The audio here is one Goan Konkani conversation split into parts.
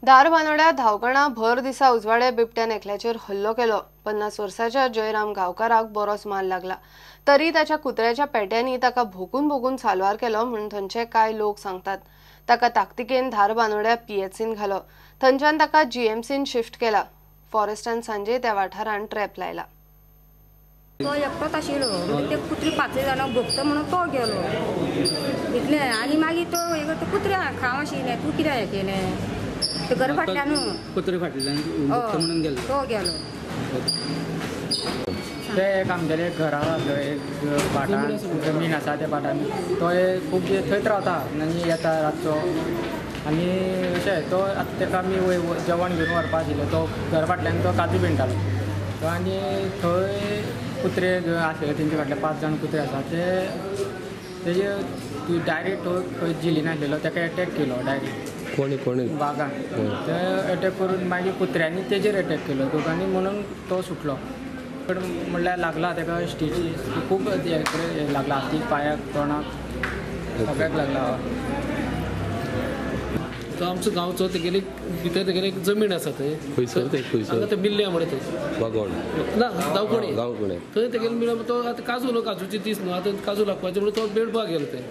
धारबांदोड्या धावगणा भर दिसा उजवाडे बिबट्यान एकल्याचेर हल्लो केलो. 50 वर्साच्या जयराम गांवकाराक बरोच मार लागला तरी ताच्या कुत्र्याच्या पेट्यांनी ताका भोगून भोगून साल्वार केलो म्हूण थंयचे कांय लोक सांगतात. ताका ताकतिकेन धारबांदोड्या पीएचसीन घालो. थंयच्यान ताका जीएमसीन शिफ्ट केला. फॉरेस्टान सांजे त्या वाठारान ट्रॅप लायला. तो एकटोच आशिल्लो, ते कुत्री 5 जाणां भोगता म्हणून तो गेलो इतलें. आनी मागीर तो कुत्रे खाव आशिल्लें, तूं कित्याक हें केलें ते घर फाटल्यान कुत्रे फाटल्यान म्हणून गेलो तो गेलो. ते एक आमगेले घरा आसलो एक भाटान जमीन आसा त्या भाटान तो खूब थंयच रावता आनी येता रातचो. आनी अशें तो आतां ताका आमी जेवण घेवन व्हरपा आशिल्लें, तो घर फाटल्यान तो काजू पिंटालो तो. आनी थंय कुत्रे आशिल्ले तेंचे फाटले 5 जाण कुत्रे आसा ते तेजे डायरेक्ट तो खंय झिली नाशिल्लो ताका एटॅक केलो डायरेक्ट कोणी कोणी वागान. ते एटॅक करून मागीर कुत्र्यांनी तेजेर एटॅक केलो दोगांनी म्हणून तो सुटलो. पण म्हणल्यार लागला ताका स्टिचीस खूब लागला, हातीक पांयाक तोंडाक सगळ्याक लागला. तो आमचो गांवचो तेगेली भितर तेगेली एक जमीन आसा थंय खंयसर ते मिल्ल्या म्हणटा थंय वागोण ना दावकोणे थंय तेगेले मिल्ल्या. तो आतां काजू न्हू काजूची दीस न्हू आतां काजू लागपाचें म्हणून तो बेडबा गेलो. थंय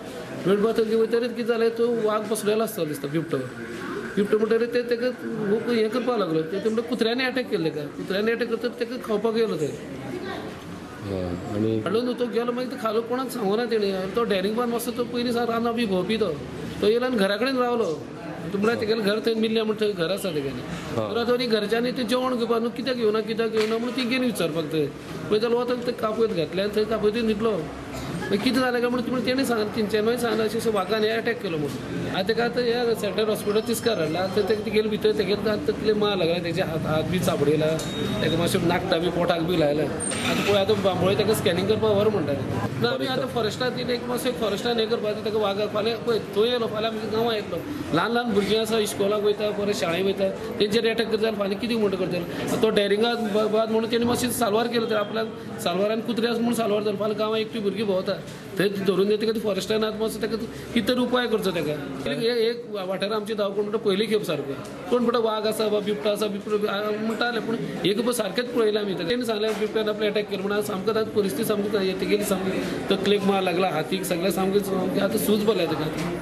बेडबा थंय वयतरीच कितें जालें तो वाग बसलेलो आसता दिसता बिबटो. बिबटो म्हणटकीर ते ताका हें करपाक लागलो. ते म्हणटा कुत्र्यांनी एटॅक केल्ले ताका. कुत्र्यांनी एटॅक करतकीर ताका खावपाक गेलो थंय हाडून तो गेलो. मागीर खालो कोणाक सांगूना तेणें. तो डेरिंग बान मातसो तो पयलीं सान रानां बी भोंवपी तो तो येयलो आनी घरा कडेन रावलो. म्हणल्यार तेगेलें घर थंय मिल्ल्या म्हण थंय घर आसा तेगेलें. तर घरच्यांनी तें जेवण घेवपाक न्हू कित्याक घेवना कित्याक घेवना म्हणून ती गेली विचारपाक थंय. पळय जाल्यार वता थंय कापयत घातलें आनी थंय कापयतूय न्हिदलो. कितें जालें काय म्हणून तेणें सांगलें तेंच्यांनी सांगलें अशें अशें वागान हे एटॅक केलो म्हणून. आतां ताका आतां ह्या सेंट्रल हॉस्पिटल तिस्कार हाडला. आतां तें गेलें भितर तेगेलें आतां तकले मार लागला तेजे हात हात बी चाबडयला ताका मातशें नाकटां बी पोटाक बी लायला. आतां पळय आतां बांबोळे ताका स्कॅनिंग करपाक व्हर म्हणटाले. ना आमी आतां फॉरेस्टान तिणें एक मातसो फॉरेस्टान हें करपाक ताका वागाक फाल्यां पळय थंय येयलो फाल्यां आमच्या गांवां येतलो. ल्हान ल्हान भुरगीं आसा इस्कोलाक वयता परत शाळेक वयता तेंचेर एटॅक करता जाल्यार फाल्यां कितें म्हणटा करतलो. तो डेरिंगा बाद म्हणून तेणी मातशें साल्वार केलो तर आपल्याक साल्वार आनी कुत्रे आसा म्हणून साल्वार जालो. फाल्यां गांवां एकटी भुरगीं भोंवता थंय धरून येता ताका फॉरेस्टान आतां मातसो ताका कितें तरी उपाय करचो ताका. एक वाठार आमची धांवपळ म्हणटा पयली खेप सारको कोण म्हणटा वाग आसा वा बिबटो आसा बिबटो म्हणटाले पूण एक सारकेंच पळयलें आमी. तेणी सांगलें बिबट्यान आपलें एटॅक केलो म्हणून सामको आतां परिस्थिती सामकी तेगेली सामकी तकलेक मार लागला हातीक सगळें सामकें आतां सूज भरल्या ताका.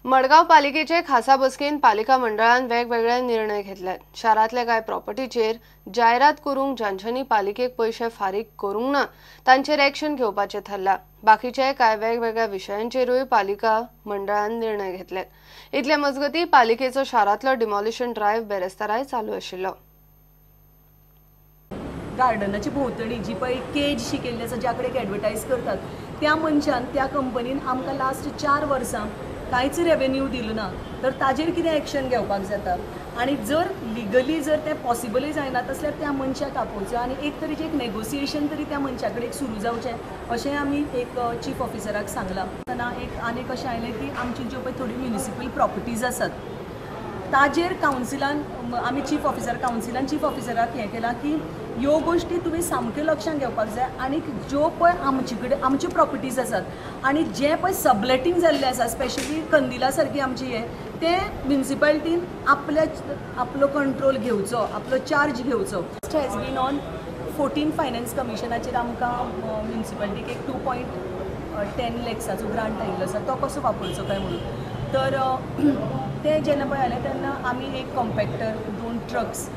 मडगांव पालिकेचे खासा बसकेन पालिका मंडळान वेगवेगळे निर्णय घेतले. शारांतल्या कांय प्रॉपर्टीचेर जायरात करूंक जांच्यांनी पालिकेक पयशे फारीक करूंक ना तांचेर एक्शन घेवपाचें थारलां. बाकीचे कांय वेगवेगळ्या विशयांचेरूय पालिका मंडळान निर्णय घेतले. इतले मजगतीं पालिकेचो शारांतलो डिमॉलिशन ड्रायव्ह बेरेस्ताराय चालू आशिल्लो. गार्डनाची भोंवतणी जी पळय केज शी केल्ली आसा ज्या कडेन एडवर्टायज करतात त्या मनशान त्या कंपनीन आमकां लास्ट 4 वर्सां कांयच रेवेन्यू दिलो ना तर ताजेर कितें एक्शन घेवपाक जाता आनी जर लिगली जर तें पॉसिबलूय जायना तसल्यार त्या मनशाक आपोवचो आनी एक तरेचें एक नेगोसिएशन तरी त्या मनशा कडेन सुरू जावचें अशें आमी एक चीफ ऑफिसराक सांगलां. तेन्ना एक आनीक अशें आयलें की आमची ज्यो पळय थोडी म्युनिसिपल प्रॉपर्टीज आसात ताजेर कावन्सिलान आमी चीफ ऑफिसर कावन्सिलान चीफ ऑफिसराक हें केलां की ह्यो गोश्टी तुवें सामक्यो लक्षांत घेवपाक जाय आनी ज्यो पळय आमचे कडेन आमच्यो प्रॉपर्टीज आसात आनी जें पळय सबलेटींग जाल्लें आसा स्पेशली कंदिला सारकी आमची हें तें म्युनिसिपालिटीन आपल्या आपलो कंट्रोल घेवचो आपलो चार्ज घेवचो. हॅज बीन ऑन 14 फायनान्स कमिशनाचेर आमकां म्युनिसिपालिटीक एक 2.10 लॅक्साचो ग्रांट आयिल्लो आसा तो कसो वापरचो काय म्हणून तर तें जेन्ना पळय आयलें तेन्ना आमी एक कॉम्पॅक्टर 2 ट्रक्स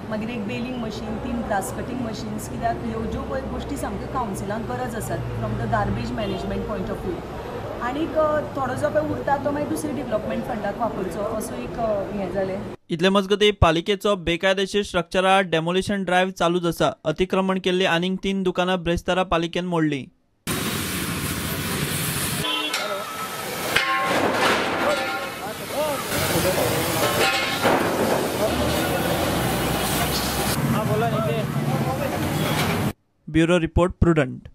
मागीर एक बेलिंग मशीन 3 ग्रास कटींग मशीन्स कित्याक ह्यो ज्यो पळय गोश्टी सामक्यो कावन्सिलांक गरज आसात from the garbage management point of view आनीक थोडो जो पळय उरता तो मागीर दुसरी डिवलपमेंट फंडाक वापरचो असो एक हें जालें. इतले मजगतीं पालिकेचो बेकायदेशीर स्ट्रक्चरा डेमोलिशन ड्रायव्ह चालूच आसा. अतिक्रमण केल्ली आनीक 3 दुकानां ब्रेस्तारा पालिकेन मोडली. Bureau report, Prudent.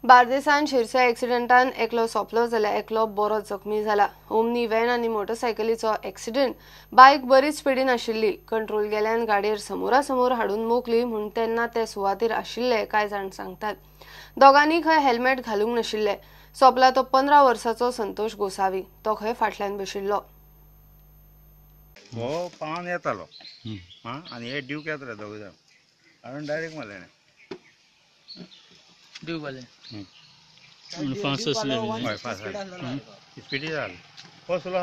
बार्देसान शिरसा एक्सिडंटान एकलो सोंपलो जाल्यार एकलो बरो जखमी जाला. ओमनी व्हॅन आनी मोटरसायकलीचो एक्सिडंट. बायक बरीच स्पिडीन आशिल्ली. कंट्रोल गेल्यान गाडयेर समोरासमोर हाडून मोखली म्हूण तेन्ना ते सुवातेर आशिल्ले कांय जाण सांगतात. दोगांनी खंय हेल्मेट घालूंक नाशिल्ले. सोंपला तो 15 वर्साचो संतोष गोसावी. तो खंय फाटल्यान बशिल्लो. हो पावन येतालो आनी हे ड्यूक येतले दोग जाण हाडून डायरेक्ट मारले. फास्ट आसले स्पिडी जाल हो स्लो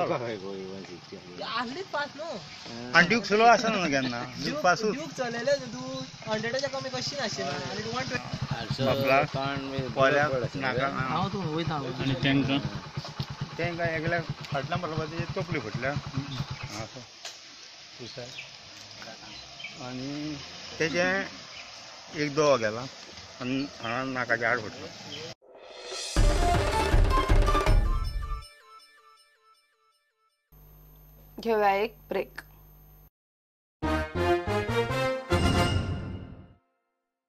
आनी ड्यूक स्लो आसना न्हू केन्ना. ड्यूक फासूच चलयले तूं 100च्या कमी कशी नाशिल्ली. पोल्याक नाका आनी तांकां तांकां एकल्याक फाटल्यान मारलो तेजी तकली फुटल्या आनी तेजें एक दोळो गेला आनी हांगा नाकाच्या आड फुटलो. घेऊया एक ब्रेक.